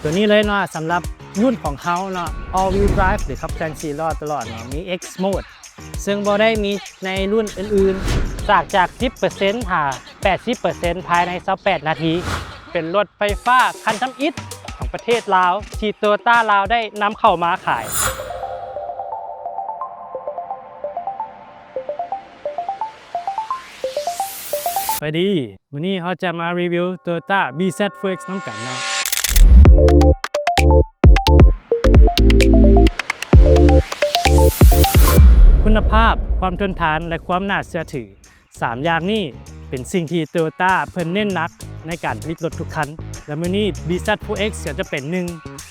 ຕົວນີ້ເລີຍເນາະ ສຳລັບລຸ້ນຂອງເຮົາເນາະ All Wheel Drive ຫຼື ຂັບເຄື່ອນສີ່ລໍ້ຕະຫຼອດເນາະ ມີ X Mode ເຊິ່ງບໍ່ໄດ້ມີໃນລຸ້ນອື່ນໆ. ຈາກ ຈາກສິບເປີເຊັນຫາແປດສິບເປີເຊັນພາຍໃນຊາວແປດນາທີ. ເປັນລົດໄຟຟ້າຄັນທຳອິດຂອງປະເທດລາວ ທີ່ໂຕໂຍຕ້າລາວໄດ້ນຳເຂົ້າມາຂາຍ. ສະບາຍດີ ມື້ນີ້ເຮົາຈະມາຣີວິວໂຕໂຍຕ້າ ບີແຊັດໂຟເອັກ ນຳກັນເນາະ. ຄຸນນະພາບ, ຄວາມທົນທານ ແລະ ຄວາມໜ້າເຊື່ອຖື ສາມຢ່າງນີ້ເປັນສິ່ງທີ່ໂຕໂຍຕ້າເພິ່ນເນັ້ນໜັກໃນການຜະລິດລົດທຸກຄັນ ແລະ ມື້ນີ້ ບີແຊັດໂຟເອັກ ກໍຈະເປັນໜຶ່ງ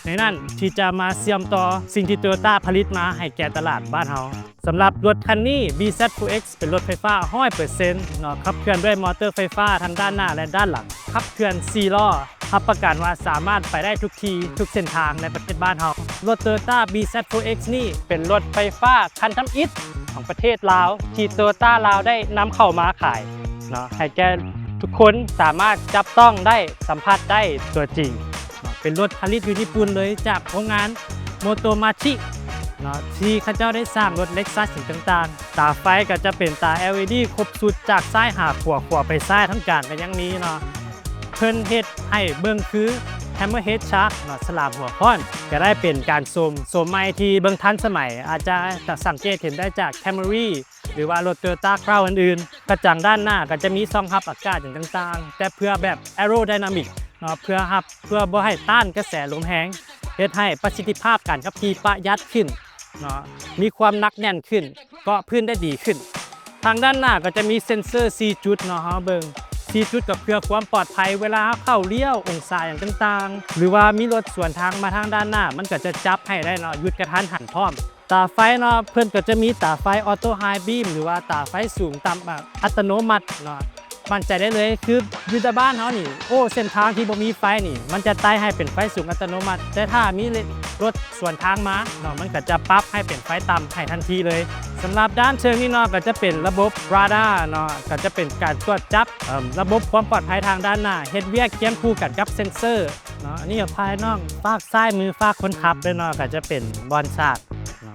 ໃນນັ້ນ ທີ່ຈະມາເຊື່ອມຕໍ່ສິ່ງທີ່ໂຕໂຍຕ້າຜະລິດມາໃຫ້ແກ່ຕະຫຼາດບ້ານເຮົາ. ສຳລັບລົດຄັນນີ້ ບີແຊັດໂຟເອັກ ເປັນລົດໄຟຟ້າຮ້ອຍເປີເຊັນເນາະ ຂັບເຄື່ອນດ້ວຍມໍເຕີໄຟຟ້າທັງດ້ານໜ້າ ແລະ ດ້ານຫຼັງ ຂັບເຄື່ອນສີ່ລໍ້ ຮັບປະກັນວ່າສາມາດໄປໄດ້ທຸກທີ່ທຸກເສັ້ນທາງໃນປະເທດບ້ານເຮົາ. ລົດໂຕໂຍຕ້າ ບີແຊັດໂຟເອັກ ນີ້ເປັນລົດໄຟຟ້າຄັນທຳອິດຂອງປະເທດລາວ ທີ່ໂຕໂຍຕ້າລາວໄດ້ນຳເຂົ້າມາຂາຍເນາະ ໃຫ້ແກ່ທຸກຄົນສາມາດຈັບຕ້ອງໄດ້ ສຳຜັດໄດ້ຕົວຈິງເນາະ. ເປັນລົດຜະລິດຢູ່ຍີ່ປຸ່ນເລີຍ ຈາກໂຮງງານໂມໂຕມາຊິເນາະ ທີ່ເຂົາເຈົ້າໄດ້ສ້າງລົດເລັກຊັສສິ່ງຕ່າງໆ. ຕາໄຟກໍຈະເປັນຕາ ແອລອີດີ ຄົບຊຸດ ຈາກຊ້າຍຫາຂວາ ຂວາໄປຊ້າຍ ທັງກາງກໍຍັງມີເນາະ. ເພິ່ນເຮັດໃຫ້ເບິ່ງຄື ແຮມເບີເຮັດຊາກເນາະ ສະຫຼາມຫົວຄ້ອນ ກໍໄດ້ເປັນການໂສມ ໂສມໃໝ່ທີ່ເບິ່ງທັນສະໄໝ ອາດຈະສັງເກດເຫັນໄດ້ຈາກ Camry ຫຼືວ່າລົດໂຕໂຍຕ້າຄຣາວອື່ນໆ. ກະຈັງດ້ານໜ້າກໍຈະມີຊ່ອງຮັບອາກາດຫຍັງຕ່າງໆ ແຕ່ເພື່ອແບບ aerodynamic ເນາະ ເພື່ອຮັບ ເພື່ອບໍ່ໃຫ້ຕ້ານກະແສລົມແຮງ ເຮັດໃຫ້ປະສິດທິພາບການຂັບຂີ່ປະຢັດຂຶ້ນເນາະ ມີຄວາມໜັກແໜ້ນຂຶ້ນ ເກາະພື້ນໄດ້ດີຂຶ້ນ. ທາງດ້ານໜ້າກໍຈະມີເຊັນເຊີສີ່ຈຸດເນາະ ເຮົາເບິ່ງສີ່ຈຸດກໍເພື່ອຄວາມປອດໄພ ເວລາເຮົາເຂົ້າລ້ຽວ ອົງສາຫຍັງຕ່າງໆ ຫຼືວ່າມີລົດສວນທາງມາທາງດ້ານໜ້າ ມັນກໍຈະຈັບໃຫ້ໄດ້ເນາະ ຢຸດກະທັນຫັນພ້ອມ. ຕາໄຟເນາະ ເພິ່ນກໍຈະມີຕາໄຟ Auto High Beam ຫຼືວ່າຕາໄຟສູງຕ່ຳ ອາ ອັດຕະໂນມັດເນາະ. ໝັ້ນໃຈໄດ້ເລີຍ ຄືຢູ່ແຕ່ບ້ານເຮົານີ້ ໂອ້ ເສັ້ນທາງທີ່ບໍ່ມີໄຟນີ້ ມັນຈະໄຕ່ໃຫ້ເປັນໄຟສູງອັດຕະໂນມັດ ແຕ່ຖ້າມີລົດສວນທາງມາເນາະ ມັນກໍຈະປັບໃຫ້ເປັນໄຟຕ່ຳໃຫ້ທັນທີເລີຍ. ສຳລັບດ້ານເທິງນີ້ເນາະ ກໍຈະເປັນລະບົບຣາດາເນາະ ກໍຈະເປັນການຕວດຈັບ ເອີ່ມ ລະບົບຄວາມປອດໄພທາງດ້ານໜ້າ ເຮັດວຽກຄຽງຄູ່ກັນກັບເຊັນເຊີເນາະ. ອັນນີ້ພາຍນອກ ຟາກຊ້າຍມື ຟາກຄົນຂັບເລີຍເນາະ ກໍຈະເປັນບ່ອນສາກເນາະ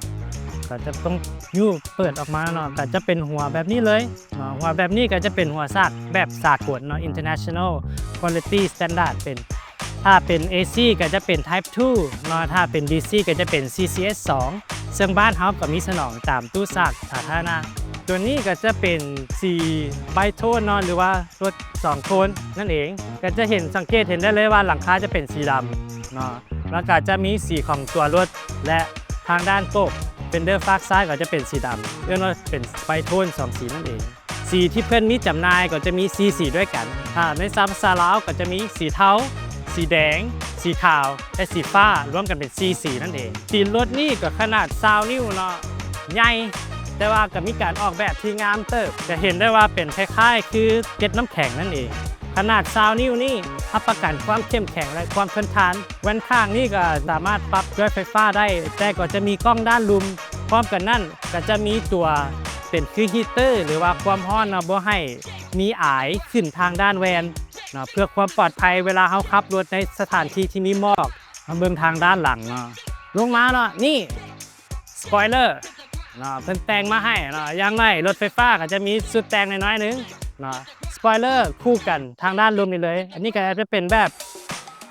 ກໍຈະຕ້ອງຍູ້ເປີດອອກມາເນາະ ກໍຈະເປັນຫົວແບບນີ້ເລີຍ. ເນາະ ຫົວແບບນີ້ກໍຈະເປັນຫົວສາກແບບສາກົນເນາະ International Quality Standard ເປັນ ຖ້າເປັນ ເອຊີ ກໍຈະເປັນ Type two ເນາະ ຖ້າເປັນ ດີຊີ ກໍຈະເປັນ ຊີຊີເອັສສອງ ເຊິ່ງບ້ານເຮົາກໍມີສະໜອງຕາມຕູ້ສາກສາທາລະນະ. ຕົວນີ້ກໍຈະເປັນສີໄບໂທນເນາະ ຫຼືວ່າລົດສອງໂທນນັ້ນເອງ ກໍຈະເຫັນ ສັງເກດເຫັນໄດ້ເລີຍວ່າຫຼັງຄາຈະເປັນສີດຳເນາະ ແລ້ວກໍຈະມີສີຂອງຕົວລົດ ແລະ ທາງດ້ານໂກບເຟນເດີຟາກຊ້າຍກໍຈະເປັນສີດຳ ເອີ້ນວ່າເປັນໄບໂທນສອງສີນັ້ນເອງ. ສີທີ່ເພິ່ນມີຈຳໜ່າຍກໍຈະມີສີ່ສີດ້ວຍກັນ ອາ ໃນສາພາສາລາວກໍຈະມີສີເທົາ, ສີແດງ, ສີຂາວ ແລະ ສີຟ້າ ລວມກັນເປັນສີ່ສີນັ້ນເອງ. ຕີນລົດນີ້ກໍຂະໜາດຊາວນິ້ວເນາະ ໃຫຍ່ ແຕ່ວ່າກໍມີການອອກແບບທີ່ງາມເຕີບ ຈະເຫັນໄດ້ວ່າເປັນຄ້າຍໆຄືເກັດນ້ຳແຂງນັ້ນເອງ. ຂະໜາດຊາວນິ້ວນີ້ຮັບປະກັນຄວາມເຂັ້ມແຂງ ແລະ ຄວາມທົນທານ. ແວ່ນຂ້າງນີ້ກໍສາມາດປັບດ້ວຍໄຟຟ້າໄດ້ ແຕ່ກໍຈະມີກ້ອງດ້ານລຸ່ມ. ພ້ອມກັນນັ້ນກໍຈະມີຕົວເປັນຄື heater ຫຼືວ່າຄວາມຮ້ອນເນາະ ບໍ່ໃຫ້ມີອາຍຂຶ້ນທາງດ້ານແວ່ນເນາະ ເພື່ອຄວາມປອດໄພເວລາເຮົາຂັບລົດໃນສະຖານທີ່ທີ່ມີໝອກ. ມາເບິ່ງທາງດ້ານຫຼັງເນາະ ລົງມາເນາະ ນີ້ ສະປອຍເລີເນາະ ເພິ່ນແຕ່ງມາໃຫ້ເນາະ ຢ່າງໜ້ອຍລົດໄຟຟ້າກໍຈະມີຊຸດແຕ່ງໜ້ອຍໆໜຶ່ງເນາະ. ສະປອຍເລີຄູ່ກັນທາງດ້ານລຸ່ມນີ້ເລີຍ ອັນນີ້ກໍອາດຈະເປັນແບບ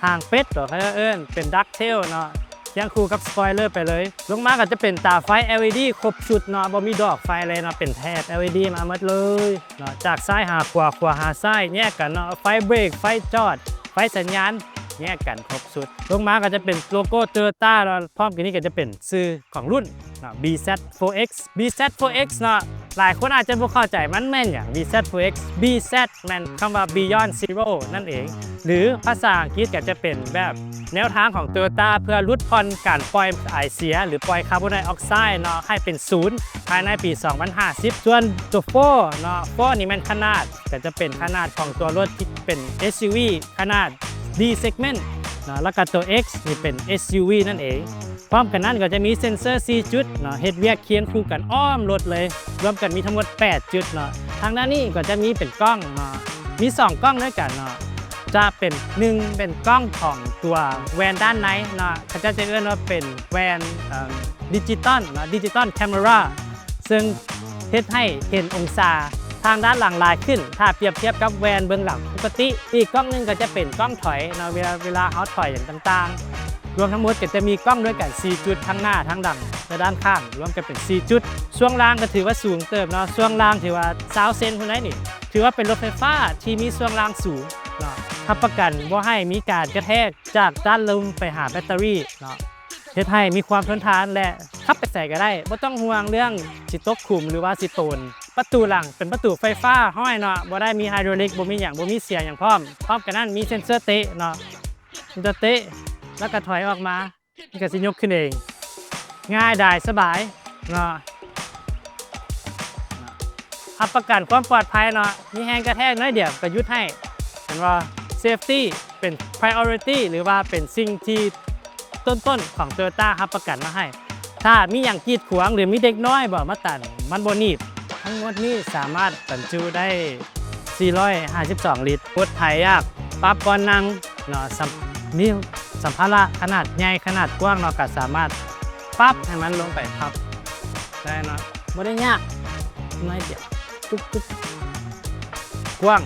ຫາງເປັດເນາະ ເຂົາເຈົ້າເອີ້ນເປັນດັກເທວເນາະ ຄຽງຄູ່ກັບສະປອຍເລີໄປເລີຍ. ລົງມາກໍຈະເປັນຕາໄຟ ແອລອີດີ ຄົບຊຸດເນາະ ບໍ່ມີດອກໄຟເລີຍເນາະ ເປັນແຖບ ແອລອີດີ ມາໝົດເລີຍເນາະ ຈາກຊ້າຍຫາຂວາ ຂວາຫາຊ້າຍ ແຍກກັນເນາະ ໄຟເບຣກ ໄຟຈອດ ໄຟສັນຍານ ແຍກກັນຄົບຊຸດ. ລົງມາກໍຈະເປັນໂລໂກ້ໂຕໂຍຕ້າເນາະ ພ້ອມກັນນີ້ກໍຈະເປັນຊື່ຂອງລຸ້ນເນາະ ບີແຊັດໂຟເອັກ ບີແຊັດໂຟເອັກເນາະ. ຫຼາຍຄົນອາດຈະບໍ່ເຂົ້າໃຈມັນແມ່ນຫຍັງ ບີແຊັດໂຟເອັກ ບີແຊັດ ແມ່ນຄຳວ່າ Beyond Zero ນັ້ນເອງ ຫຼືພາສາອັງກິດກໍຈະເປັນແບບແນວທາງຂອງໂຕໂຍຕ້າ ເພື່ອຫຼຸດຜ່ອນການປ່ອຍອາຍເສຍ ຫຼືປ່ອຍຄາບອນໄດອອກໄຊເນາະ ໃຫ້ເປັນສູນພາຍໃນປີສອງພັນຫ້າສິບ. ສ່ວນຕົວໂຟເນາະ ໂຟນີ້ແມ່ນຂະໜາດ ກໍຈະເປັນຂະໜາດຂອງຕົວລົດທີ່ເປັນ ເອສຢູວີ ຂະໜາດ D segment ເນາະ ແລ້ວກໍຕົວ X ນີ້ເປັນ ເອສຢູວີ ນັ້ນເອງ. ພ້ອມກັນນັ້ນກໍຈະມີເຊັນເຊີສີ່ຈຸດເນາະ ເຮັດວຽກຄຽງຄູ່ກັນອ້ອມລົດເລີຍ ລວມກັນມີທັງໝົດແປດຈຸດເນາະ. ທາງດ້ານນີ້ກໍຈະມີເປັນກ້ອງເນາະ ມີສອງກ້ອງດ້ວຍກັນເນາະ ຈະເປັນ ໜຶ່ງ ເປັນກ້ອງຂອງຕົວແວ່ນດ້ານໃນເນາະ ເຂົາເຈົ້າຈະເອີ້ນວ່າເປັນແວ່ນ ເອີ່ມ ດິຈິຕອນເນາະ ດິຈິຕອນແຄເມຣາ ເຊິ່ງເຮັດໃຫ້ເຫັນອົງສາທາງດ້ານຫຼັງຫຼາຍຂຶ້ນ ຖ້າປຽບທຽບກັບແວ່ນເບື້ອງຫຼັງປົກກະຕິ. ອີກກ້ອງໜຶ່ງກໍຈະເປັນກ້ອງຖອຍເນາະ ເວລາ ເວລາເຮົາຖອຍຫຍັງຕ່າງໆ ລວມທັງໝົດກໍຈະມີກ້ອງດ້ວຍກັນສີ່ຈຸດ ທັງໜ້າ ທັງຫຼັງ ແລະ ດ້ານຂ້າງ ລວມກັນເປັນສີ່ຈຸດ. ຊ່ວງລ່າງກໍຖືວ່າສູງເຕີບເນາະ ຊ່ວງລ່າງຖືວ່າຊາວເຊັນພຸ້ນໃດ໋ນີ້ ຖືວ່າເປັນລົດໄຟຟ້າທີ່ມີຊ່ວງລ່າງສູງເນາະ ຮັບປະກັນບໍ່ໃຫ້ມີການກະແທກຈາກດ້ານລຸ່ມໄປຫາແບັດເຕີຣີເນາະ ເຮັດໃຫ້ມີຄວາມທົນທານ ແລະ ຂັບໄປໃສກໍໄດ້ ບໍ່ຕ້ອງຫ່ວງເລື່ອງຊິຕົກຂຸມ ຫຼືວ່າຊິໂຕນ. ປະຕູຫຼັງເປັນປະຕູໄຟຟ້າຮ້ອຍເນາະ ບໍ່ໄດ້ມີໄຮໂດຣລິກ ບໍ່ມີຫຍັງ ບໍ່ມີສຽງຫຍັງພ້ອມ. ພ້ອມກັນນັ້ນມີເຊັນເຊີເຕະເນາະ ເຊັນເຊີເຕະ ແລ້ວກໍຖອຍອອກມາ ມັນກໍຊິຍົກຂຶ້ນເອງ ງ່າຍດາຍສະບາຍເນາະ ຮັບປະກັນຄວາມປອດໄພເນາະ ມີແຮງກະແທກໜ້ອຍດຽວກໍຢຸດໃຫ້ ເຫັນບໍ່? ເຊຟຕີ້ເປັນໄພອໍຣິຕີ້ ຫຼືວ່າເປັນສິ່ງທີ່ຕົ້ນໆຂອງໂຕໂຍຕ້າຮັບປະກັນມາໃຫ້. ຖ້າມີຫຍັງກີດຂວາງ ຫຼື ມີເດັກນ້ອຍບໍ່ມາຕັນ ມັນບໍ່ໜີບ. ທັງໝົດນີ້ສາມາດບັນຈຸໄດ້ສີ່ຮ້ອຍຫ້າສິບສອງລິດ. ຜູ້ໃດຢາກປັບບ່ອນນັ່ງເນາະ ສຳ ມີສຳພາລະຂະໜາດໃຫຍ່ຂະໜາດກວ້າງເນາະ ກໍສາມາດປັບໃຫ້ມັນລົງໄປພັບໄດ້ເນາະ ບໍ່ໄດ້ຍາກ ໜ້ອຍດຽວ ຈຸບໆ ກວ້າງ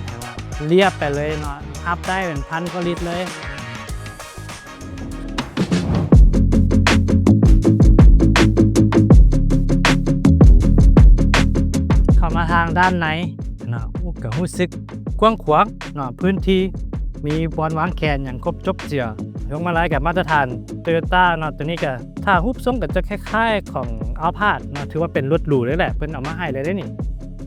ລຽບໄປເລີຍເນາະ ຮັບໄດ້ເປັນພັນກວ່າລິດເລີຍ. ເຂົ້າມາທາງດ້ານໃນເນາະ ໂອ້ ກໍຮູ້ສຶກກວ້າງຂວາງເນາະ ພື້ນທີ່ມີບ່ອນວາງແຂນຫຍັງຄົບຈົບເຈືອ. ພວງມາໄລກໍມາດຕະຖານໂຕໂຍຕ້າເນາະ ໂຕນີ້ກໍ ຖ້າຮູບຊົງກໍຈະຄ້າຍໆຂອງອັວພາດເນາະ ຖືວ່າເປັນລົດຫຼູເລີຍແຫຼະ ເພິ່ນເອົາມາໃຫ້ເລີຍເດ້ນີ້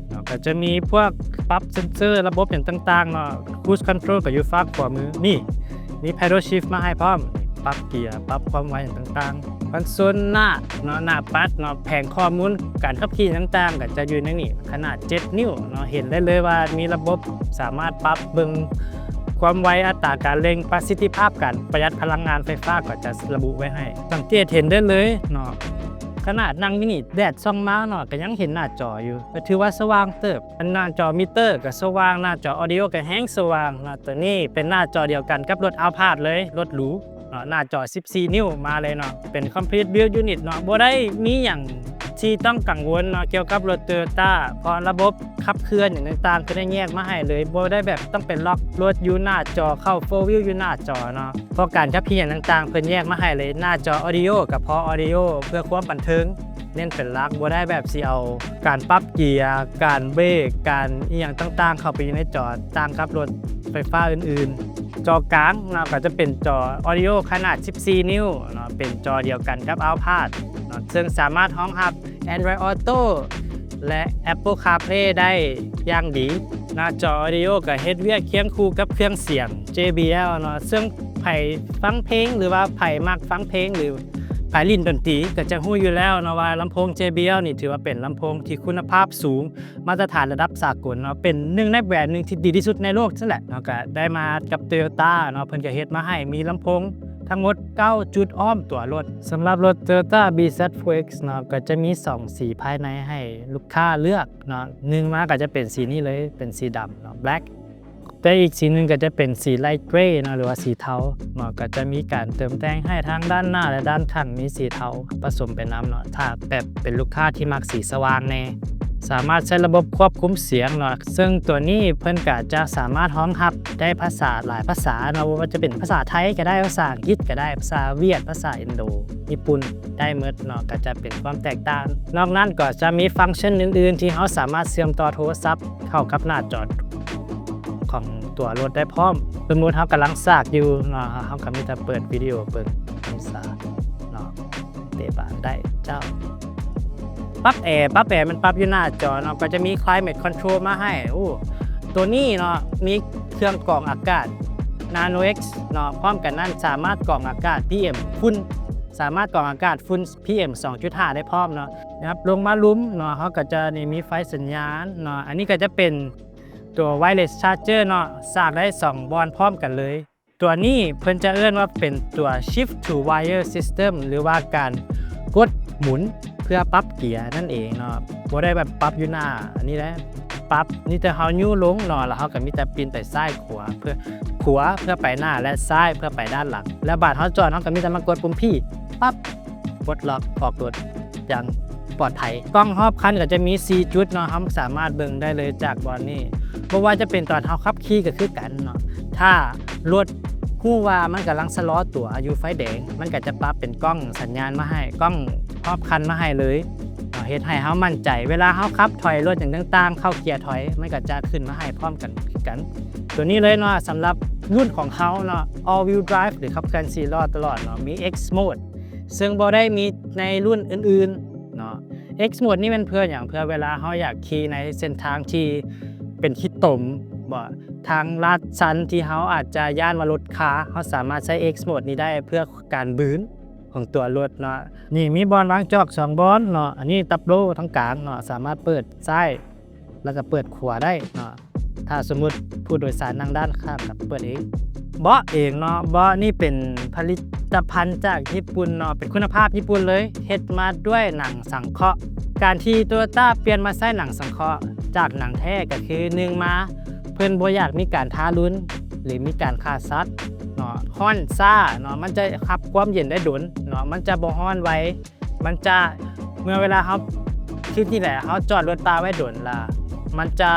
ເນາະ. ກໍຈະມີພວກປັບເຊັນເຊີ ລະບົບຫຍັງຕ່າງໆເນາະ ຄຣູສຄອນໂທຣກໍຢູ່ຝັ່ງຂວາມືນີ້ ມີແພດໂດຊິຟມາໃຫ້ພ້ອມ ປັບເກຍ ປັບຄວາມໄວຫຍັງຕ່າງໆ. ຄອນໂຊນໜ້າເນາະ ໜ້າປັດເນາະ ແຜງຂໍ້ມູນການຂັບຂີ່ຕ່າງໆ ກໍຈະຢູ່ໃນນີ້ ຂະໜາດເຈັດນິ້ວເນາະ ເຫັນໄດ້ເລີຍວ່າມີລະບົບສາມາດປັບເບິ່ງຄວາມໄວ ອັດຕາການເລັ່ງ ປະສິດທິພາບການປະຢັດພະລັງງານໄຟຟ້າ ກໍຈະລະບຸໄວ້ໃຫ້. ສັງເກດເຫັນໄດ້ເລີຍເນາະ ຂະໜາດນັ່ງຢູ່ນີ້ ແດດສ່ອງມາເນາະ ກໍຍັງເຫັນໜ້າຈໍຢູ່ ກໍຖືວ່າສະຫວ່າງເຕີບ. ອັນໜ້າຈໍມິເຕີກໍສະຫວ່າງ ໜ້າຈໍອອດິໂອກໍແຮງສະຫວ່າງເນາະ. ໂຕນີ້ເປັນໜ້າຈໍດຽວກັນກັບລົດອັວພາດເລີຍ ລົດຫຼູເນາະ ໜ້າຈໍສິບສີ່ນິ້ວມາເລີຍເນາະ ເປັນຄອມພລີດບິວຢູນິດເນາະ ບໍ່ໄດ້ມີຫຍັງທີ່ຕ້ອງກັງວົນເນາະ ກ່ຽວກັບລົດໂຕໂຍຕ້າ ເພາະລະບົບຂັບເຄື່ອນຫຍັງຕ່າງໆ ເພິ່ນໄດ້ແຍກມາໃຫ້ເລີຍ ບໍ່ໄດ້ແບບຕ້ອງໄປລັອກລົດຢູ່ໜ້າຈໍ ເຂົ້າໂຟວີວຢູ່ໜ້າຈໍເນາະ ເພາະການຂັບຂີ່ຫຍັງຕ່າງໆ ເພິ່ນແຍກມາໃຫ້ເລີຍ ໜ້າຈໍອອດິໂອກໍພໍອອດິໂອ ເພື່ອຄວາມບັນເທີງ ເນັ້ນເປັນຫຼັກ ບໍ່ໄດ້ແບບຊິເອົາການປັບເກຍ ການເບຣກ ການອີ່ຫຍັງຕ່າງໆ ເຂົ້າໄປຢູ່ໃນຈໍ ຕ່າງກັບລົດໄຟຟ້າອື່ນໆ. ຈໍກາງເນາະ ກໍຈະເປັນຈໍອອດິໂອຂະໜາດສິບສີ່ນິ້ວເນາະ ເປັນຈໍດຽວກັນກັບອັວພາດເນາະ ເຊິ່ງສາມາດຮອງຮັບ Android Auto ແລະ Apple CarPlay ໄດ້ຢ່າງດີ. ໜ້າຈໍອອດິໂອກໍເຮັດວຽກຄຽງຄູ່ກັບເຄື່ອງສຽງ JBL ເນາະ ເຊິ່ງໃຜຟັງເພງ ຫຼືວ່າໃຜມັກຟັງເພງ ຫຼື ໃຜຫຼິ້ນດົນຕີກໍຈະຮູ້ຢູ່ແລ້ວເນາະວ່າ ລຳໂພງ JBL ນີ້ຖືວ່າເປັນລຳໂພງທີ່ຄຸນນະພາບສູງ ມາດຕະຖານລະດັບສາກົນເນາະ ເປັນໜຶ່ງໃນແບຣນໜຶ່ງທີ່ດີທີ່ສຸດໃນໂລກຊັ້ນແຫຼະເນາະ. ກໍໄດ້ມາກັບໂຕໂຍຕ້າເນາະ ເພິ່ນກໍເຮັດມາໃຫ້ມີລຳໂພງທັງໝົດເກົ້າຈຸດອ້ອມຕົວລົດ. ສຳລັບລົດໂຕໂຍຕ້າ ບີແຊັດໂຟເອັກສ໌ ເນາະ ກໍຈະມີສອງສີພາຍໃນໃຫ້ລູກຄ້າເລືອກເນາະ ໜຶ່ງມາກໍຈະເປັນສີນີ້ເລີຍ ເປັນສີດຳເນາະ Black ແຕ່ອີກສີໜຶ່ງກໍຈະເປັນສີ Light Grey ເນາະ ຫຼືວ່າສີເທົາເນາະ ກໍຈະມີການເຕີມແຕ່ງໃຫ້ທັງດ້ານໜ້າ ແລະ ດ້ານຂ້າງ ມີສີເທົາປະສົມໄປນຳເນາະ. ຖ້າແບບເປັນລູກຄ້າທີ່ມັກສີສະຫວ່າງແດ່ ສາມາດໃຊ້ລະບົບຄວບຄຸມສຽງເນາະ ເຊິ່ງຕົວນີ້ເພິ່ນກະຈະສາມາດຮອງຮັບໄດ້ພາສາຫຼາຍພາສາເນາະ ບໍ່ວ່າຈະເປັນພາສາໄທກໍໄດ້ ພາສາອັງກິດກໍໄດ້ ພາສາຫວຽດ ພາສາອິນໂດ ຍີ່ປຸ່ນ ໄດ້ໝົດເນາະ ກໍຈະເປັນຄວາມແຕກຕ່າງ. ນອກນັ້ນກໍຈະມີຟັງຊັນອື່ນໆທີ່ເຮົາສາມາດເຊື່ອມຕໍ່ໂທລະສັບເຂົ້າກັບໜ້າຈໍຂອງຕົວລົດໄດ້ພ້ອມ. ສົມມຸດເຮົາກຳລັງສາກຢູ່ເນາະ ເຮົາກໍມີແຕ່ເປີດວິດີໂອເບິ່ງ ສາກເນາະ ເຕະບານໄດ້ເຈົ້າ. ປັບແອ ປັບແອມັນປັບຢູ່ໜ້າຈໍເນາະ ກໍຈະມີ Climate Control ມາໃຫ້. ໂອ້ ຕົວນີ້ເນາະ ມີເຄື່ອງກອງອາກາດ Nano X ເນາະ ພ້ອມກັນນັ້ນສາມາດກອງອາກາດ ພີເອັມ ຝຸ່ນ ສາມາດກອງອາກາດຝຸ່ນ ພີເອັມ ສອງຈຸດຫ້າ ໄດ້ພ້ອມເນາະ. ນະຄັບ ລົງມາລຸ່ມເນາະ ເຮົາກໍຈະນີ້ມີໄຟສັນຍານເນາະ ອັນນີ້ກໍຈະເປັນຕົວ Wireless Charger ເນາະ ສາກໄດ້ສອງບ່ອນພ້ອມກັນເລີຍ. ຕົວນີ້ເພິ່ນຈະເອີ້ນວ່າເປັນຕົວ Shift to Wire System ຫຼືວ່າການກົດໝູນເພື່ອປັບເກຍນັ້ນເອງເນາະ ບໍ່ໄດ້ແບບປັບຢູ່ໜ້າອັນນີ້ແຫຼະ. ປັບ ມີແຕ່ເຮົາຍູ້ລົງເນາະ ແລ້ວເຮົາກໍມີແຕ່ປິ່ນໄປຊ້າຍຂວາ ເພື່ອ ຂວາເພື່ອໄປໜ້າ ແລະ ຊ້າຍເພື່ອໄປດ້ານຫຼັງ ແລ້ວບາດເຮົາຈອດ ເຮົາກໍມີແຕ່ມາກົດປຸ່ມ P ປັບ ປົດລັອກອອກລົດຢ່າງປອດໄພ. ກ້ອງຮອບຄັນກໍຈະມີສີ່ຈຸດເນາະ ເຮົາສາມາດເບິ່ງໄດ້ເລີຍຈາກບ່ອນນີ້. ບໍ່ວ່າຈະເປັນຕອນເຮົາຂັບຂີ່ກໍຄືກັນເນາະ ຖ້າລົດຮູ້ວ່າມັນກຳລັງຊະລໍຕົວຢູ່ໄຟແດງ ມັນກໍຈະປັບເປັນກ້ອງສັນຍານມາໃຫ້ ກ້ອງຮອບຄັນມາໃຫ້ເລີຍເນາະ ເຮັດໃຫ້ເຮົາໝັ້ນໃຈ ເວລາເຮົາຂັບຖອຍລົດຫຍັງຕ່າງໆ ເຂົ້າເກຍຖອຍ ມັນກໍຈະຂຶ້ນມາໃຫ້ພ້ອມກັນຄືກັນ. ຕົວນີ້ເລີຍເນາະ ສຳລັບລຸ້ນຂອງເຮົາເນາະ All Wheel Drive ຫຼື ຂັບເຄື່ອນສີ່ລໍ້ຕະຫຼອດເນາະ ມີ X Mode ເຊິ່ງບໍ່ໄດ້ມີໃນລຸ້ນອື່ນໆເນາະ. X Mode ນີ້ແມ່ນເພື່ອຫຍັງ? ເພື່ອເວລາເຮົາຢາກຂີ່ໃນເສັ້ນທາງທີ່ເປັນຂີ້ຕົມ ບໍ່ ທາງລາດຊັນທີ່ເຮົາອາດຈະຢ້ານວ່າລົດຄາ ເຮົາສາມາດໃຊ້ X Mode ນີ້ໄດ້ເພື່ອການບືນຂອງຕົວລົດເນາະ. ນີ້ມີບ່ອນວາງຈອກສອງບ່ອນເນາະ ອັນນີ້ຕັບໂລທາງກາງເນາະ ສາມາດເປີດຊ້າຍ ແລ້ວກໍເປີດຂວາໄດ້ເນາະ ຖ້າສົມມຸດຜູ້ໂດຍສານນັ່ງດ້ານຂ້າງກໍເປີດເອງ. ເບາະເອງເນາະ ເບາະນີ້ເປັນຜະລິດຕະພັນຈາກຍີ່ປຸ່ນເນາະ ເປັນຄຸນນະພາບຍີ່ປຸ່ນເລີຍ ເຮັດມາດ້ວຍໜັງສັງເຄາະ. ການທີ່ Toyota ປ່ຽນມາໃຊ້ໜັງສັງເຄາະຈາກໜັງແທ້ ກໍຄືໜຶ່ງມາ ເພິ່ນບໍ່ຢາກມີການທາລຸນ ຫຼື ມີການຂ້າສັດເນາະ. ຮ້ອນຊ້າເນາະ ມັນຈະຮັບຄວາມເຢັນໄດ້ດົນເນາະ ມັນຈະບໍ່ຮ້ອນໄວ ມັນຈະ ເມື່ອເວລາເຮົາ ຄືທີ່ແຫຼະ ເຮົາຈອດລົດປາໄວ້ດົນລະ ມັນຈະ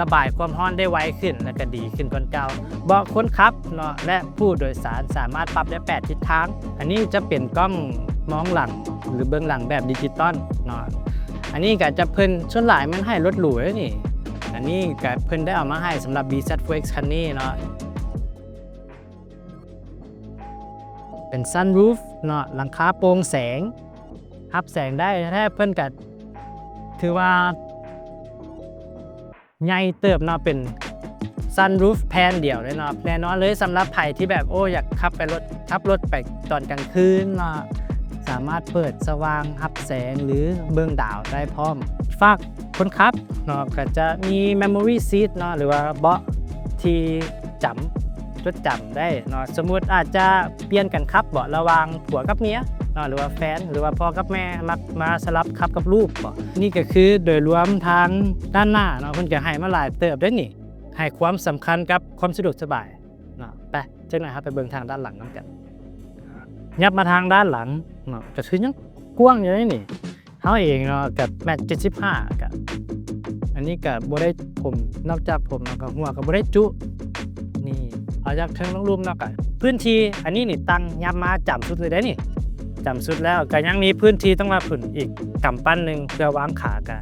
ລະບາຍຄວາມຮ້ອນໄດ້ໄວຂຶ້ນ ແລະ ກະດີຂຶ້ນກ່ອນເກົ່າ. ເບາະຄົນຂັບເນາະ ແລະ ຜູ້ໂດຍສານສາມາດປັບໄດ້ແປດທິດທາງ. ອັນນີ້ຈະເປັນກ້ອງມອງຫຼັງ ຫຼື ເບິ່ງຫຼັງແບບດິຈິຕອນເນາະ. ອັນນີ້ກະຈະເພິ່ນ ສ່ວນຫຼາຍແມ່ນໃຫ້ລົດຫຼູເດ້ນີ້. ອັນນີ້ກະເພິ່ນໄດ້ເອົາມາໃຫ້ສຳລັບ BZ Four X ຄັນນີ້ເນາະ. ເປັນ sunroof ເນາະ ຫຼັງຄາໂປ່ງແສງ ຮັບແສງໄດ້ແທ້ ເພິ່ນກະຖືວ່າໃຫຍ່ເຕີບເນາະ ເປັນ sunroof ແຜ່ນດຽວເລີຍເນາະ. ແນ່ນອນເລີຍ ສຳລັບໃຜທີ່ແບບ ໂອ້ ຢາກຂັບໄປລົດ ຂັບລົດໄປຕອນກາງຄືນເນາະ ສາມາດເປີດສະຫວ່າງ ຮັບແສງ ຫຼື ເບິ່ງດາວໄດ້ພ້ອມ. ຟາກ ຄົນຂັບເນາະ ກໍຈະມີ memory seat ເນາະ ຫຼືວ່າເບາະທີ່ຈຳ ຈົດຈຳໄດ້ເນາະ. ສົມມຸດອາດຈະປ່ຽນກັນຂັບເບາະ ລະຫວ່າງຜົວກັບເມຍເນາະ ຫຼືວ່າແຟນ ຫຼືວ່າພໍ່ກັບແມ່ ມັກມາສະຫຼັບຂັບກັບລູກເບາະ. ນີ້ກໍຄືໂດຍລວມທາງດ້ານໜ້າເນາະ ເພິ່ນກໍໃຫ້ມາຫຼາຍເຕີບເດ້ນີ້ ໃຫ້ຄວາມສຳຄັນກັບຄວາມສະດວກສະບາຍເນາະ. ໄປ ຈັກໜ້ອຍເຮົາໄປເບິ່ງທາງດ້ານຫຼັງນຳກັນ. ຍັບມາທາງດ້ານຫຼັງເນາະ ກໍຄືຍັງກວ້າງຢູ່ເດ້ນີ້. ເຮົາເອງເນາະ ກໍແມັດເຈັດສິບຫ້າ ກໍ ອັນນີ້ກໍບໍ່ໄດ້ຖົມ ນອກຈາກຖົມແລ້ວກໍຫົວກໍບໍ່ໄດ້ຈຸ. ນີ້ ເອົາຈາກເທິງລົງລຸ່ມເນາະ ກໍພື້ນທີ່ອັນນີ້ນີ້ຕັ້ງຍັບມາຈຳສຸດເລີຍເດ້ນີ້ ຈຳສຸດແລ້ວ ກໍຍັງມີພື້ນທີ່ຕ້ອງວ່າພຸ້ນອີກກຳປັ້ນໜຶ່ງ ເພື່ອວາງຂາ ກໍ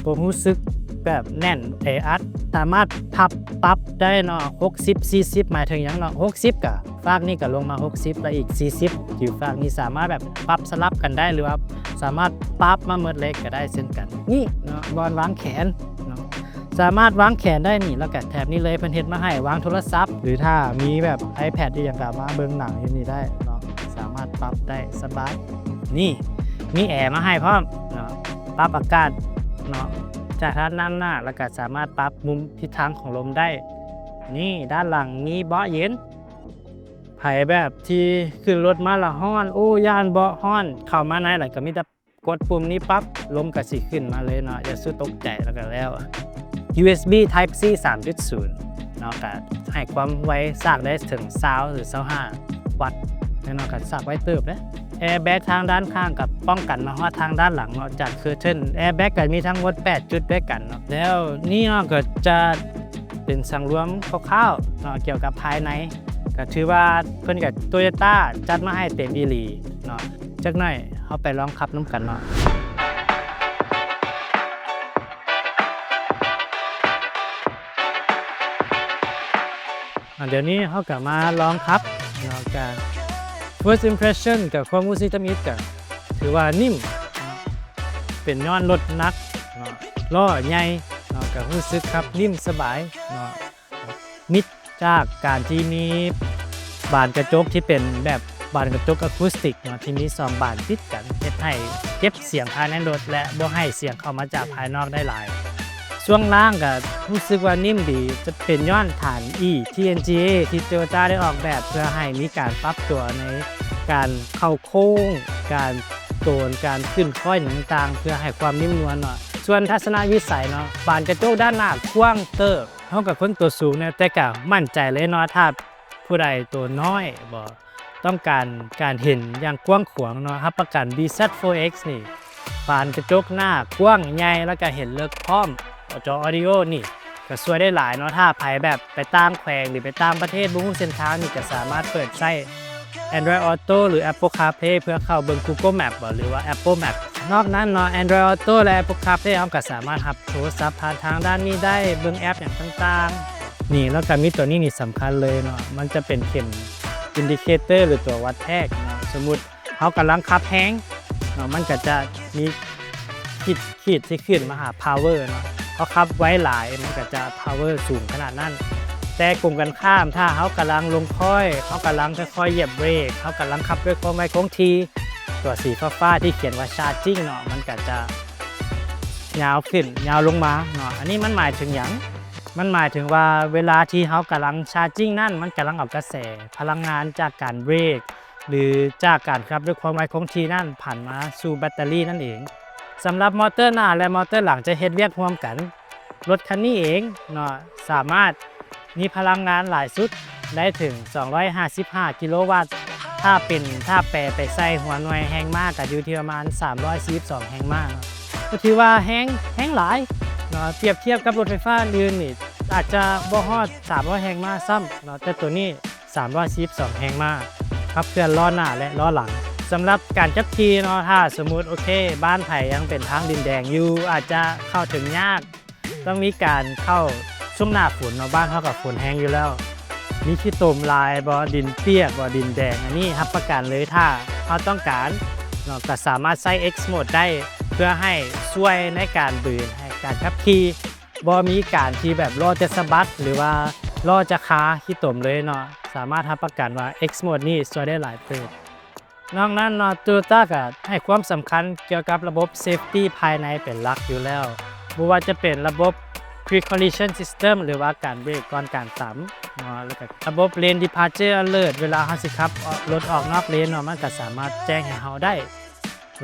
ບໍ່ຮູ້ສຶກແບບແໜ້ນແອອັດ. ສາມາດພັບປັບໄດ້ເນາະ ຫົກສິບ ສີ່ສິບ ໝາຍເຖິງຫຍັງເນາະ ຫົກສິບ ກໍ ຟາກນີ້ກໍລົງມາຫົກສິບ ແລະ ອີກສີ່ສິບ ຢູ່ຟາກນີ້ ສາມາດແບບປັບສະຫຼັບກັນໄດ້ ຫຼືວ່າສາມາດປັບມາໝົດເລີຍກໍໄດ້ເຊັ່ນກັນ. ນີ້ເນາະ ບ່ອນວາງແຂນເນາະ ສາມາດວາງແຂນໄດ້ນີ້ ແລ້ວກໍແຖບນີ້ເລີຍ ເພິ່ນເຮັດມາໃຫ້ວາງໂທລະສັບ ຫຼືຖ້າມີແບບ iPad ອີ່ຫຍັງກໍເອົາມາເບິ່ງໜັງຢູ່ນີ້ໄດ້ເນາະ ສາມາດປັບໄດ້ສະບາຍ. ນີ້ມີແອມາໃຫ້ພ້ອມເນາະ ປັບອາກາດເນາະ ຈາກທາງດ້ານໜ້າ ແລ້ວກໍສາມາດປັບມຸມທິດທາງຂອງລົມໄດ້. ນີ້ດ້ານຫຼັງມີເບາະເຢັນ. ໃຜແບບທີ່ຂຶ້ນລົດມາແລ້ວຮ້ອນ ໂອ້ ຢ້ານເບາະຮ້ອນ ເຂົ້າມາໃນແລ້ວກໍມີແຕ່ກົດປຸ່ມນີ້ປັບ ລົມກໍຊິຂຶ້ນມາເລີຍເນາະ ຢ່າສູ່ຕົກໃຈແລ້ວກໍແລ້ວ. ຢູເອັສບີ Type C ສາມຈຸດສູນເນາະ ກໍໃຫ້ຄວາມໄວ ສາກໄດ້ເຖິງຊາວ ຫຼື ຊາວຫ້າວັດເນາະ ກໍສາກໄວເຕີບເດ້. ແອແບັກທາງດ້ານຂ້າງກໍປ້ອງກັນມາຮອດທາງດ້ານຫຼັງເນາະ ຈາກ curtain. ແອແບັກກໍມີທັງໝົດແປດຈຸດດ້ວຍກັນເນາະ. ແລ້ວນີ້ເນາະ ກໍຈະເປັນສັງລວມຄ່າວໆເນາະ ກ່ຽວກັບພາຍໃນ ກໍຖືວ່າເພິ່ນກໍ Toyota ຈັດມາໃຫ້ເຕັມອີ່ຫຼີເນາະ. ຈັກໜ້ອຍເຮົາໄປລອງຂັບນຳກັນເນາະ. ອ່າ ດຽວນີ້ເຮົາກໍມາລອງຂັບເນາະ ກະ first impression ກະຄວາມຮູ້ສຶກທຳອິດກະຖືວ່ານິ້ມເນາະ ເປັນຍ້ອນລົດໜັກເນາະ ລໍ້ໃຫຍ່ເນາະ ກະຮູ້ສຶກຂັບນິ້ມສະບາຍເນາະ ມິດຈາກການທີ່ມີບານກະຈົກທີ່ເປັນແບບບານກະຈົກອາຄູສຕິກເນາະ ທີ່ມີສອງບານຕິດກັນ ເຮັດໃຫ້ເກັບສຽງພາຍໃນລົດ ແລະ ບໍ່ໃຫ້ສຽງເຂົ້າມາຈາກພາຍນອກໄດ້ຫຼາຍ. ຊ່ວງລ່າງກໍຮູ້ສຶກວ່ານິ້ມດີ ຈະເປັນຍ້ອນຖານ E ທີ່ ເອັນ ຈີ ເອ ທີ່ Toyota ໄດ້ອອກແບບເພື່ອໃຫ້ມີການປັບຕົວໃນການເຂົ້າໂຄ້ງ ການໂຕນ ການຂຶ້ນຄ້ອຍຫຍັງຕ່າງໆ ເພື່ອໃຫ້ຄວາມນິ້ມນວນເນາະ. ສ່ວນທັດສະນະວິໄສເນາະ ບານກະຈົກດ້ານໜ້າກວ້າງເຕີບ, ເຮົາກໍຄົນຕົວສູງເນາະ ແຕ່ກໍໝັ້ນໃຈເລີຍເນາະ ຖ້າຜູ້ໃດຕົວນ້ອຍບໍ ຕ້ອງການການເຫັນຢ່າງກວ້າງຂວາງເນາະ, ຮັບປະກັນ ບີແຊັດໂຟເອັກນີ້ ບານກະຈົກໜ້າກວ້າງໃຫຍ່ ແລ້ວກໍເຫັນເລິກພ້ອມ. ຈໍອອດິໂອນີ້ກໍຊ່ວຍໄດ້ຫຼາຍເນາະ, ຖ້າໃຜແບບໄປຕ່າງແຂວງ ຫຼື ໄປຕ່າງປະເທດ ບໍ່ຮູ້ເສັ້ນທາງນີ້ ກໍສາມາດເປີດໃຊ້ Android Auto ຫຼື Apple CarPlay ເພື່ອເຂົ້າເບິ່ງ Google Map ບໍ ຫຼືວ່າ Apple Map. ນອກນັ້ນເນາະ Android Auto ແລະ Apple CarPlay ເຮົາກໍສາມາດຮັບໂທລະສັບຜ່ານທາງດ້ານນີ້ໄດ້, ເບິ່ງແອັບຫຍັງຕ່າງໆ. ນີ້ ແລ້ວກໍມີຕົວນີ້ນີ້ສຳຄັນເລີຍເນາະ, ມັນຈະເປັນເຂັມ indicator ຫຼືຕົວວັດແທກເນາະ. ສົມມຸດເຮົາກຳລັງຂັບແຮງເນາະ ມັນກໍຈະມີຂີດ ຂີດທີ່ຂຶ້ນມາຫາ power ເນາະ, ເຮົາຂັບໄວຫຼາຍມັນກໍຈະ power ສູງຂະໜາດນັ້ນ. ແຕ່ກົງກັນຂ້າມ ຖ້າເຮົາກຳລັງລົງຄ້ອຍ ເຮົາກຳລັງຄ່ອຍໆຢຽບເບຣກ ເຮົາກຳລັງຂັບດ້ວຍຄວາມໄວຄົງທີ່ ຕົວສີຟ້າໆທີ່ຂຽນວ່າ charging ເນາະ ມັນກໍຈະຍາວຂຶ້ນ ຍາວລົງມາເນາະ. ອັນນີ້ມັນໝາຍເຖິງຫຍັງ? ມັນໝາຍເຖິງວ່າເວລາທີ່ເຮົາກຳລັງ charging ນັ້ນ ມັນກຳລັງເອົາກະແສພະລັງງານຈາກການເບຣກ ຫຼື ຈາກການຂັບດ້ວຍຄວາມໄວຄົງທີ່ນັ້ນ ຜ່ານມາສູ່ແບັດເຕີຣີນັ້ນເອງ. ສຳລັບມໍເຕີໜ້າ ແລະ ມໍເຕີຫຼັງຈະເຮັດວຽກຮ່ວມກັນ. ລົດຄັນນີ້ເອງເນາະ ສາມາດມີພະລັງງານຫຼາຍສຸດໄດ້ເຖິງສອງຮ້ອຍຫ້າສິບຫ້າກິໂລວັດ, ຖ້າເປັນ ຖ້າແປໄປໃສ່ຫົວໜ່ວຍແຮງມ້າ ກໍຢູ່ທີ່ປະມານສາມຮ້ອຍສີ່ສິບສອງແຮງມ້າເນາະ, ກໍຖືວ່າແຮງ ແຮງຫຼາຍເນາະ. ປຽບທຽບກັບລົດໄຟຟ້າອື່ນໆນີ້ ອາດຈະບໍ່ຮອດສາມຮ້ອຍແຮງມ້າຊ້ຳເນາະ, ແຕ່ໂຕນີ້ ສາມຮ້ອຍສີ່ສິບສອງແຮງມ້າ, ຂັບເຄື່ອນລໍ້ໜ້າ ແລະ ລໍ້ຫຼັງ. ສຳລັບການຂັບຂີ່ເນາະ ຖ້າສົມມຸດ ໂອເຄ ບ້ານໃຜຍັງເປັນທາງດິນແດງຢູ່ ອາດຈະເຂົ້າເຖິງຍາກ, ຕ້ອງມີການເຂົ້າຊ່ວງໜ້າຝົນເນາະ, ບ້ານເຮົາກໍຝົນແຮງຢູ່ແລ້ວ, ມີຂີ້ຕົມຫຼາຍບໍ ດິນປຽກບໍ ດິນແດງ, ອັນນີ້ຮັບປະກັນເລີຍ ຖ້າເຮົາຕ້ອງການເນາະ ກໍສາມາດໃຊ້ X Mode ໄດ້ ເພື່ອໃຫ້ຊ່ວຍໃນການບືນ ໃຫ້ການຂັບຂີ່ ບໍ່ມີການທີ່ແບບລໍ້ຈະສະບັດ ຫຼືວ່າລໍ້ຈະຄາຂີ້ຕົມເລີຍເນາະ, ສາມາດຮັບປະກັນວ່າ X Mode ນີ້ຊ່ວຍໄດ້ຫຼາຍເຕີບ. ນອກນັ້ນເນາະ Toyota ກໍໃຫ້ຄວາມສຳຄັນກ່ຽວກັບລະບົບ safety ພາຍໃນເປັນຫຼັກຢູ່ແລ້ວ, ບໍ່ວ່າຈະເປັນລະບົບ pre collision system ຫຼືວ່າການເບຣກກ່ອນການຕຳເນາະ, ແລ້ວກໍລະບົບ lane departure alert ເວລາເຮົາຊິຂັບອອກ ລົດອອກນອກເລນເນາະ ມັນກໍສາມາດແຈ້ງໃຫ້ເຮົາໄດ້.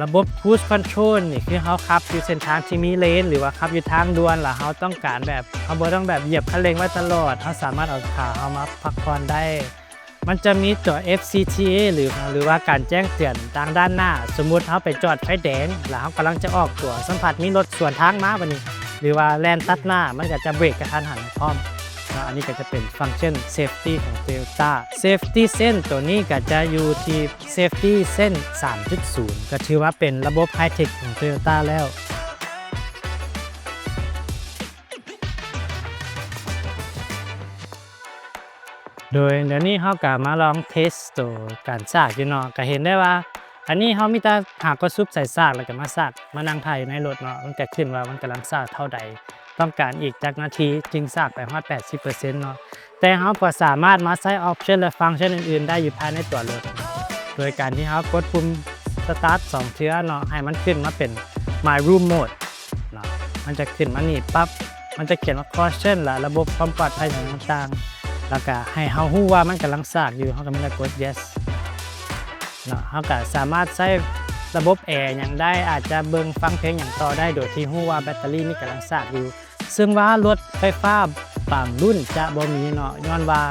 ລະບົບ cruise control ນີ້ຄືເຮົາຂັບຢູ່ເສັ້ນທາງທີ່ມີເລນ ຫຼືວ່າຂັບຢູ່ທາງດ່ວນ ແລ້ວເຮົາຕ້ອງການແບບ ເຮົາບໍ່ຕ້ອງແບບຢຽບຄັນເລັ່ງໄວ້ຕະຫຼອດ, ເຮົາສາມາດເອົາຂາເຮົາມາພັກຜ່ອນໄດ້. ມັນຈະມີຕົວ FCTA ຫຼື ຫຼືວ່າການແຈ້ງເຕືອນທາງດ້ານໜ້າ, ສົມມຸດເຮົາໄປຈອດໄຟແດງ ແລ້ວເຮົາກຳລັງຈະອອກຕົວ, ສຳພັດມີລົດສວນທາງມາບັດນີ້ ຫຼືວ່າແລ່ນຕັດໜ້າ, ມັນກໍຈະເບຣກກະທັນຫັນພ້ອມເນາະ. ອັນນີ້ກໍຈະເປັນຟັງຊັນ safety ຂອງ Toyota. Safety Sense ຕົວນີ້ກໍຈະຢູ່ທີ່ Safety Sense ສາມຈຸດສູນ ກໍຖືວ່າເປັນລະບົບ high tech ຂອງ Toyota ແລ້ວ. ໂດຍດຽວນີ້ເຮົາກໍມາລອງເທສໂຕການຊາກຢູ່ເນາະ, ກໍເຫັນໄດ້ວ່າ ອັນນີ້ເຮົາມີແຕ່ຫາກົດຊຸບໃສ່ຊາກ ແລ້ວກໍມາຊາກ ມານັ່ງຖ້າຢູ່ໃນລົດເນາະ, ມັນກໍຂຶ້ນວ່າມັນກຳລັງຊາກເທົ່າໃດ, ຕ້ອງການອີກຈັກນາທີຈຶ່ງຊາກໄປຮອດແປດສິບເປີເຊັນເນາະ. ແຕ່ເຮົາກໍສາມາດມາໃຊ້ option ແລະ function ອື່ນໆໄດ້ຢູ່ພາຍໃນຕົວລົດ, ໂດຍການທີ່ເຮົາກົດປຸ່ມ start ສອງເທື່ອເນາະ, ໃຫ້ມັນຂຶ້ນມາເປັນ my room mode ເນາະ, ມັນຈະຂຶ້ນມານີ້ປັບ ມັນຈະຂຽນວ່າ caution ແລະ ລະບົບຄວາມປອດໄພຫຍັງຕ່າງໆ, ແລ້ວກະໃຫ້ເຮົາຮູ້ວ່າມັນກຳລັງຊາກຢູ່, ເຮົາກໍມີແຕ່ກົດ yes ເນາະ. ເຮົາກໍສາມາດໃຊ້ລະບົບແອຫຍັງໄດ້, ອາດຈະເບິ່ງຟັງເພງຫຍັງຕໍ່ໄດ້ ໂດຍທີ່ຮູ້ວ່າແບັດເຕີຣີນີ້ກຳລັງຊາກຢູ່. ເຊິ່ງວ່າລົດໄຟຟ້າບາງລຸ້ນຈະບໍ່ມີເນາະ, ຍ້ອນວ່າ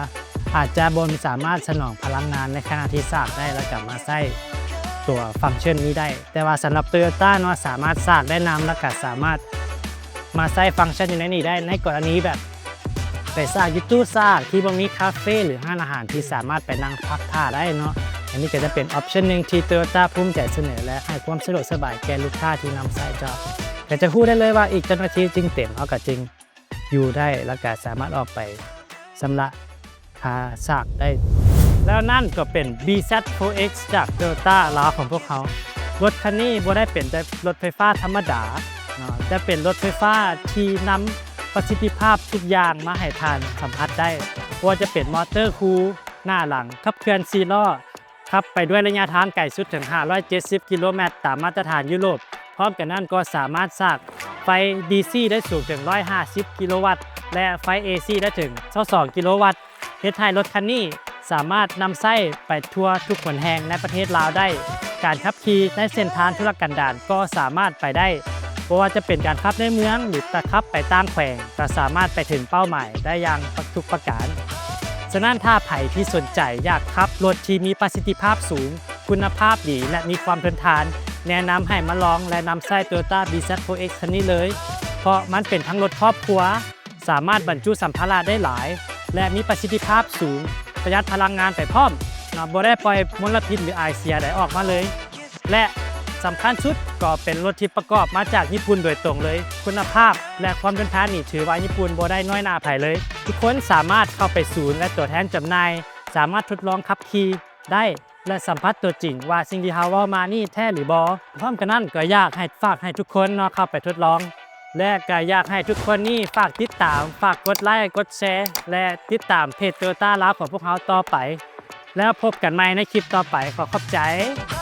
ອາດຈະບໍ່ສາມາດສະໜອງພະລັງງານໃນຂະນະທີ່ຊາກໄດ້ ແລ້ວກໍມາໃຊ້ຕົວຟັງຊັນນີ້ໄດ້. ແຕ່ວ່າສຳລັບ Toyota ເນາະ ສາມາດຊາກໄດ້ນຳ ແລ້ວກໍສາມາດມາໃຊ້ຟັງຊັນຢູ່ໃນນີ້ໄດ້ ໃນກໍລະນີແບບໄປຊາກຢູ່ຕູ້ຊາກທີ່ບໍ່ມີຄາເຟ ຫຼື ຮ້ານອາຫານທີ່ສາມາດໄປນັ່ງພັກຖ້າໄດ້ເນາະ. ອັນນີ້ກໍຈະເປັນ option ໜຶ່ງທີ່ Toyota ພູມໃຈສະເໜີ ແລະ ໃຫ້ຄວາມສະດວກສະບາຍແກ່ລູກຄ້າທີ່ນຳໃຊ້ເຈົ້າ. ກໍຈະຮູ້ໄດ້ເລີຍວ່າອີກຈັກນາທີຈຶ່ງເຕັມ ເຮົາກໍຈຶ່ງຢູ່ໄດ້ ແລ້ວກໍສາມາດອອກໄປຊຳລະຄ່າຊາກໄດ້. ແລ້ວນັ້ນກໍເປັນ BZ four X ຈາກ Toyota ລາວຂອງພວກເຮົາ. ລົດຄັນນີ້ບໍ່ໄດ້ເປັນແຕ່ລົດໄຟຟ້າທຳມະດາເນາະ, ແຕ່ເປັນລົດໄຟຟ້າທີ່ນຳປະສິດທິພາບທຸກຢ່າງມາໃຫ້ທ່ານສຳຜັດໄດ້, ບໍ່ວ່າຈະເປັນມໍເຕີຄູ່ ໜ້າຫຼັງ, ຂັບເຄື່ອນສີ່ລໍ້, ຂັບໄປດ້ວຍໄລຍະທາງໄກສຸດເຖິງຫ້າຮ້ອຍເຈັດສິບກິໂລແມັດຕາມມາດຕະຖານຢູໂຣບ. ພ້ອມກັນນັ້ນກໍສາມາດຊາກໄຟ ດີຊີ ໄດ້ສູງເຖິງຮ້ອຍຫ້າສິບກິໂລວັດ ແລະ ໄຟ ເອຊີ ໄດ້ເຖິງຊາວສອງກິໂລວັດ, ເຮັດໃຫ້ລົດຄັນນີ້ສາມາດນຳໃຊ້ໄປທົ່ວທຸກຫົນແຫ່ງໃນປະເທດລາວໄດ້. ການຂັບຂີ່ໃນເສັ້ນທາງທຸລະກັນດານກໍສາມາດໄປໄດ້ ບໍ່ວ່າຈະເປັນການຂັບໃນເມືອງ ຫຼື ຕະຂັບໄປຕ່າງແຂວງ ກໍສາມາດໄປເຖິງເປົ້າໝາຍໄດ້ຢ່າງປະ ທຸກປະການ. ສະນັ້ນ ຖ້າໃຜທີ່ສົນໃຈຢາກຂັບລົດທີ່ມີປະສິດທິພາບສູງ, ຄຸນນະພາບດີ ແລະ ມີຄວາມທົນທານ, ແນະນຳໃຫ້ມາລອງ ແລະ ນຳໃຊ້ Toyota B Z four X ຄັນນີ້ເລີຍ, ເພາະມັນເປັນທັງລົດຄອບຄົວ, ສາມາດບັນຈຸສຳພາລະໄດ້ຫຼາຍ ແລະ ມີປະສິດທິພາບສູງ, ປະຢັດພະລັງງານໄປພ້ອມເນາະ, ບໍ່ໄດ້ປ່ອຍມົນລະພິດ ຫຼື ອາຍເສຍໃດອອກມາເລີຍ ແລະ ສຳຄັນສຸດກໍເປັນລົດທີ່ປະກອບມາຈາກຍີ່ປຸ່ນໂດຍຕົງເລີຍ. ຄຸນນະພາບ ແລະ ຄວາມທົນທານນີ້ ຖືວ່າຍີ່ປຸ່ນບໍ່ໄດ້ນ້ອຍໜ້າໃຜເລີຍ. ທຸກຄົນສາມາດເຂົ້າໄປສູນ ແລະ ຕົວແທນຈຳໜ່າຍ ສາມາດທົດລອງຂັບຂີ່ໄດ້ ແລະ ສຳຜັດຕົວຈິງວ່າສິ່ງທີ່ເຮົາເວົ້າມານີ້ແທ້ຫຼືບໍ່. ພ້ອມກັນນັ້ນກໍຢາກໃຫ້ ຝາກໃຫ້ທຸກຄົນເນາະ ເຂົ້າໄປທົດລອງ ແລະ ກໍຢາກໃຫ້ທຸກຄົນນີ້ຝາກຕິດຕາມ, ຝາກກົດໄລ, ກົດແຊ ແລະ ຕິດຕາມເພຈ Toyota ລາວຂອງພວກເຮົາຕໍ່ໄປ. ແລ້ວພົບກັນໃໝ່ໃນຄລິບຕໍ່ໄປ. ຂໍຂອບໃຈ.